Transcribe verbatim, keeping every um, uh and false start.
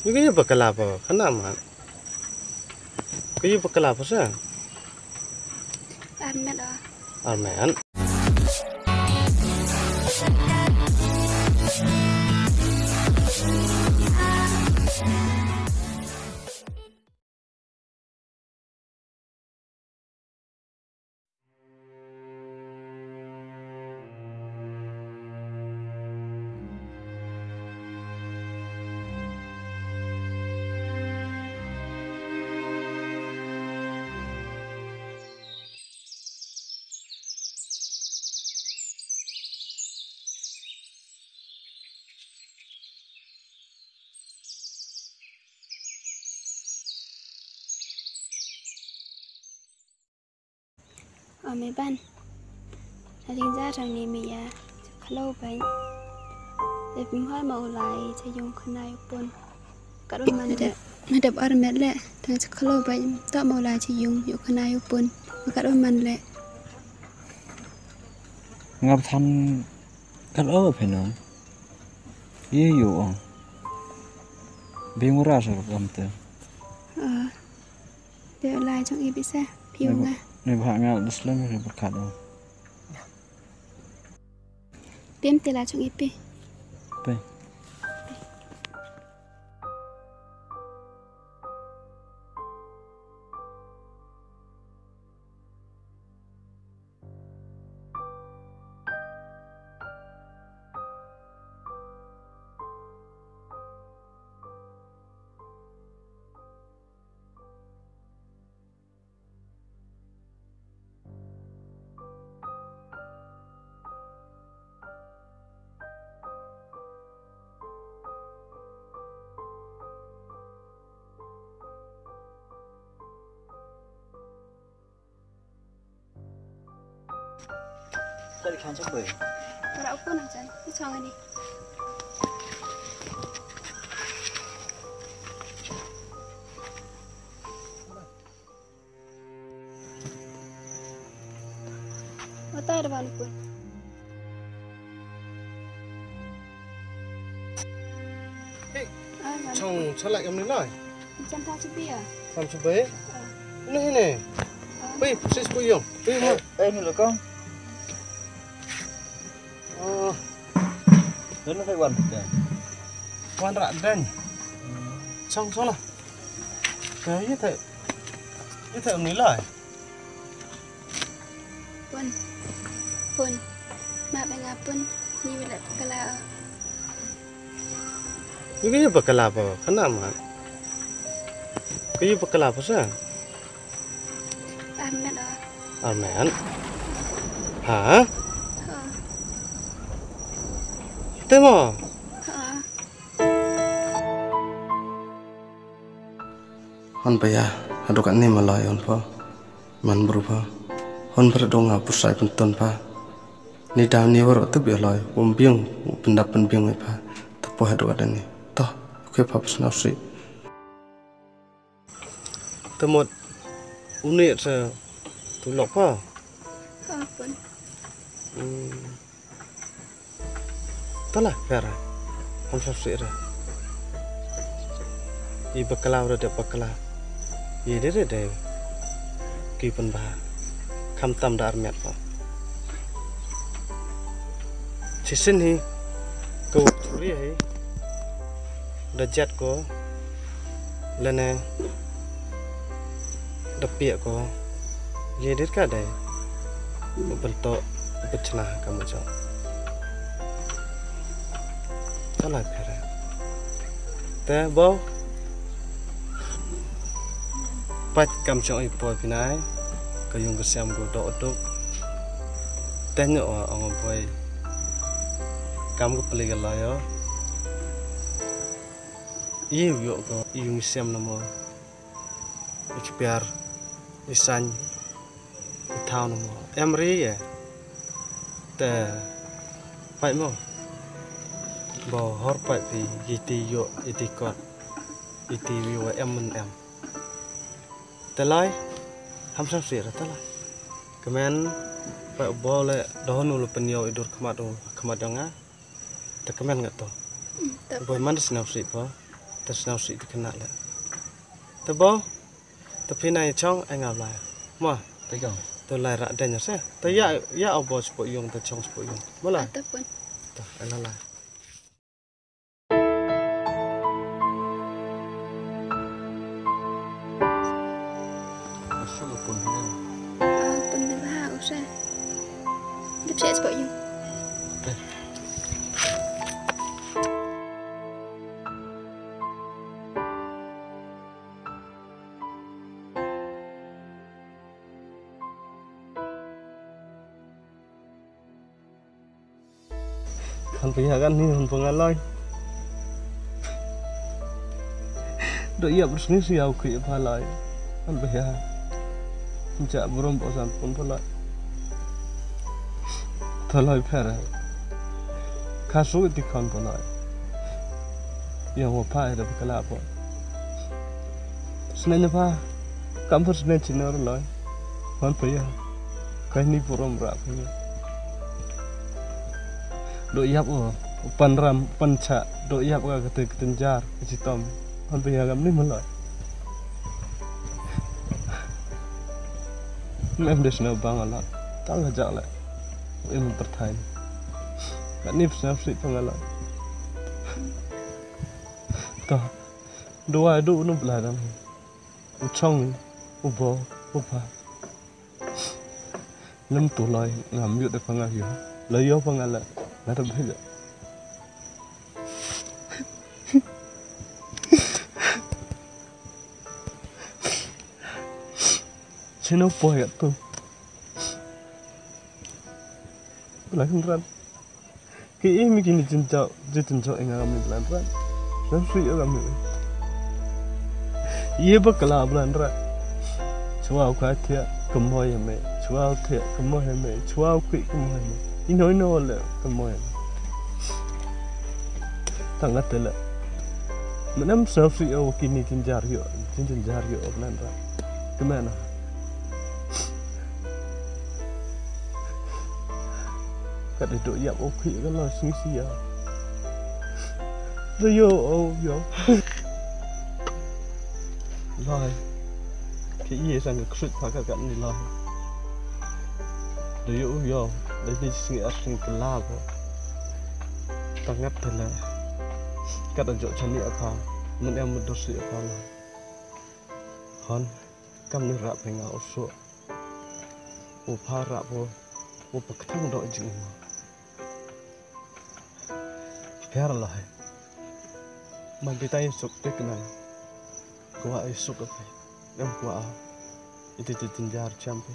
Yu ka yu bakla pa, khana ma. Ka yu bakla pa sa. Armet ah. Armet. O me ban. Na ding ja rang ni me ya. Hello ban. Te pim hor ma u lai cha yung khana yu pun. Kat un man de. Na dep ar met le. Tang cha hello ban. To ma u lai cha yung yu khana yu pun. Kat un man le. Ngap than kat o phe no. Ye yu ong. Bing ura sa kam te. Ah. Te lai jong i bisa. Piu nga. Ne ba nga da slem ri berkat o. Pim te lai jong i pi. Pe. Sa di khan sa koi. Para upo na chan. Ni chong ani. Mata ada bani pun. Hey, ah, bani. Chong, chalak em ni lai. Chan ta chupi ya. Sam chupi. Ah. Ni ni. Ah. Pi, sis pu yong. Pi ma. Eh, eh, ni lo kong. Oh. Dah nak wan dah. Wan rak dan. Chong chong lah. Dah ya tak. Ya tak ni lah. Pun. Pun. Mak bengapun. Ni wala kala. Yu ka yu bakla pa, khana ma. Ka yu bakla pa sa. Armet ah. Armet. Ha? Ha. Te mo. Ha. Hon pa ya, haduh katne ma loi hon pa. Man bru pa. Hon pa dong ha pusai pynton pa. Ni daw ni waro te bia loi, um biang, um pyndap pynbiang pa. Te po haduh katne. Toh, okay pa pysnau si. Te mut une te tulok pa. Ka pun. Hmm. Tala pera. Ham sap sira. I bakla ura de bakla. I de de de. Ki pun ba. Kham tam da armet pa. Chisin hi. Ko churi hi. Da jat ko. Lane da piak ko. Ye dit ka dei. Bentuk bechna ka mucho. Tala kare. Te bo. Pat kam chong i poi pinai. Ka yung ka siam ko dok dok. Te nyo o ong poi. Kam ka peli ka layo. Iu ïoh ko, iu ngi sem na mo. I kpiar, i sain, i thaw na mo. Em ri ye. Te pait mo. Bo hor pait phi, i ti ïoh, i ti kot, i ti wi wa em mun em. Te lai, ham sam sira te lai. Kmen, pait bo le, dohon u le pynïoh i dur khmat u, khmat jong nga. Te kmen nga to. Hmm, te. Boi man snem si pa. Te sngewsih te khynnah leh. Te bo. Te phi nang ïa chong ai nga u lai. Mo. Te kong. Te u lai rah deng se. Te ïa ïa u bo shapoh ïung te chong shapoh ïung. Mo lai. Te pun. Te ai la lai. Pun deh bha u se. Dep se shapoh ïung. Kan pia kan ni hon pengalai. Dok ïap bersngewsih ïa u kri pha lai. Kan pia. Nja burom bosan pun pha lai. Tha lai pher. Ka su ti kan pha lai. Ïa wa pha ïa da kala pha. Sneng pha. Kam pha sneng chinor lai. Hon pia. Ka ni burom ra pha. Dok ïap u, u pan ram, u pan cha, dok ïap ka kata kata jar, ka chitom. Hon pia kam ni malai. Mem des na bang ala, tang ka jak le. Em pertain. Kat ni psna psi pang ala. To. Dua du nu bladang. U chong ni, u bo, u pa. Lem tu lai ngam yut de panga yo. Lai yo panga la. Nga ta bhega. Chino poi kat tu. Lai kan ran. Ki ih mi kini jinjau, jinjau inga kami belan ran. Sngewsih ïa kami. Ïa ba kala belan ran. Chwa u ka thiah, ka moi ïa me. Chwa u thiah, ka moi ïa me. Chwa u kwi, ka moi ïa me. Ino, ino le, ka moi ïa me. Tang ate le. Menem sngewsih ïa kini jinjar ïa, jinjar ïa belan ran. Kemana? Kat dei dok ïap u kwi ka la sngewsih ïa. Dei ïo, o, ïo. Lai. Ki ïa sang ka ksut pha ka kat ni lai. Dei ïo, ïo. Dei ni sngi ar sngi ka la ko. Tang ngat te la. Kat da jok chani apa. Men em medur si apa la. Hon. Kam ni rap nga u so. U pha rap u. U pa ktang dok jing u. Pher la hai. Man bitai suk te kena. Kwa ai suk ape. Em kwa. Ite te tinjar champe.